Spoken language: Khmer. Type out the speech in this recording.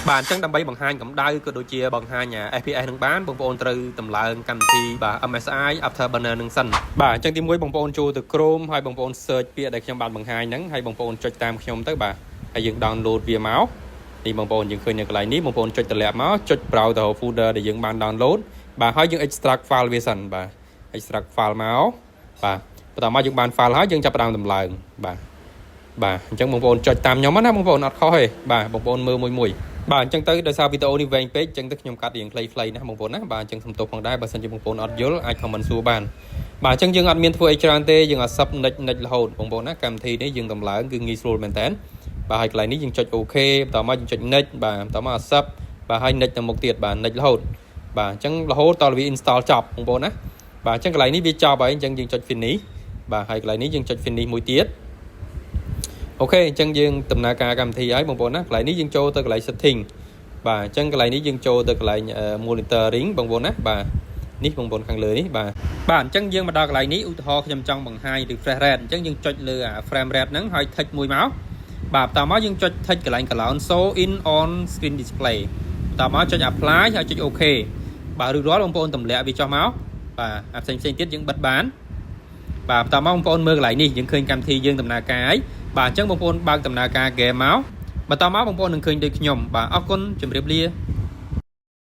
បាទអញ្ចឹងដើម្បីបង្ហាញកម្ដៅក៏ដូចជាបង្ហាញ FPS នឹងបានបងប្អូនត្រូវតម្លើងកម្មវិធីបាទ MSI Afterburner នឹងសិនបាទអញ្ចឹងទីមួយបងប្អូនចូលទៅ Chrome ហើយបងប្អូន search ពាក្យដែលខ្ញុំបានបង្ហាញហ្នឹងហើយបងប្អូនចុចតាមខ្ញុំទៅបាទហើយយើង download វាមកនេះបងប្អូនយើងឃើញនៅកន្លែងនេះបងប្អូនចុចតម្លាក់មកចុច browse ទៅ folder ដែលយើងបាន download បាទហើយយើង extract file វាសិនបាទ extract file មកបាទបន្តមកយើងបាន file ហើយយើងចាប់ផ្ដើមតម្លើងបាទបាទអញ្ចឹងបងប្អូនចុចតាមខ្ញុំណាបងប្អូនអត់ខុសទេបាទបងប្អូនមើលមួយមួយបាទអញ្ចឹងទៅដោយសារវីដេអូនេះវែងពេកអញ្ចឹងទៅខ្ញុំកាត់រៀងខ្លីៗណាបងប្អូនណាបាទអញ្ចឹងសំទោសផងដែរបើសិនជាបងប្អូនអត់យល់អាច comment សួរបានបាទអញ្ចឹងយើងអត់មានធ្វើអីច្រើនទេយើង accept next next រហូតបងប្អូនណាកម្មវិធីនេះយើងតម្លើងគឺងាយស្រួលមែនតើបាទហើយកន្លែងនេះយើងចុច OK បន្តមកយើងចុច next បាទបន្តមក accept បាទហើយ next ទៅមុខទៀតបាទ next រហូតបាទអញ្ចឹងរហូតតវា install ចប់បងប្អូនណាបាទអញ្ចឹងកន្លែងនេះវាចប់ហើយអញ្ចឹងយើងចុច finish បាទហើយកន្លែងនេះយើងចុច finish មួយទៀត OK អញ្ចឹងយើងដំណើរការកម្មវិធីហើយបងប្អូនណាកន្លែងនេះយើងចូលទៅកន្លែង setting បាទអញ្ចឹងកន្លែងនេះយើងចូលទៅកន្លែង monitoring បងប្អូនណាបាទនេះបងប្អូនខាងលើនេះបាទបាទអញ្ចឹងយើងមកដល់កន្លែងនេះឧទាហរណ៍ខ្ញុំចង់បង្ហាញ refresh rate អញ្ចឹងយើងចុចលើអា frame rate ហ្នឹងហើយ tick មួយមកបាទបន្តមកយើងចុច tick កន្លែង column show in on screen display បន្តមកចុច apply ហើយចុច OK បាទរួចរាល់បងប្អូនទម្លាក់វាចុះមកបាទអាផ្សេងផ្សេងទៀតយើងបិទបានបាទបន្តមកបងប្អូនមើលកន្លែងនេះយើងឃើញកម្មវិធីយើងដំណើរការហើយបាទអញ្ចឹងបងប្អូនបើកដំណើរការ game មកបន្តមកបងប្អូននឹងឃើញដូចខ្ញុំបាទអរគុណជម្រាបលា។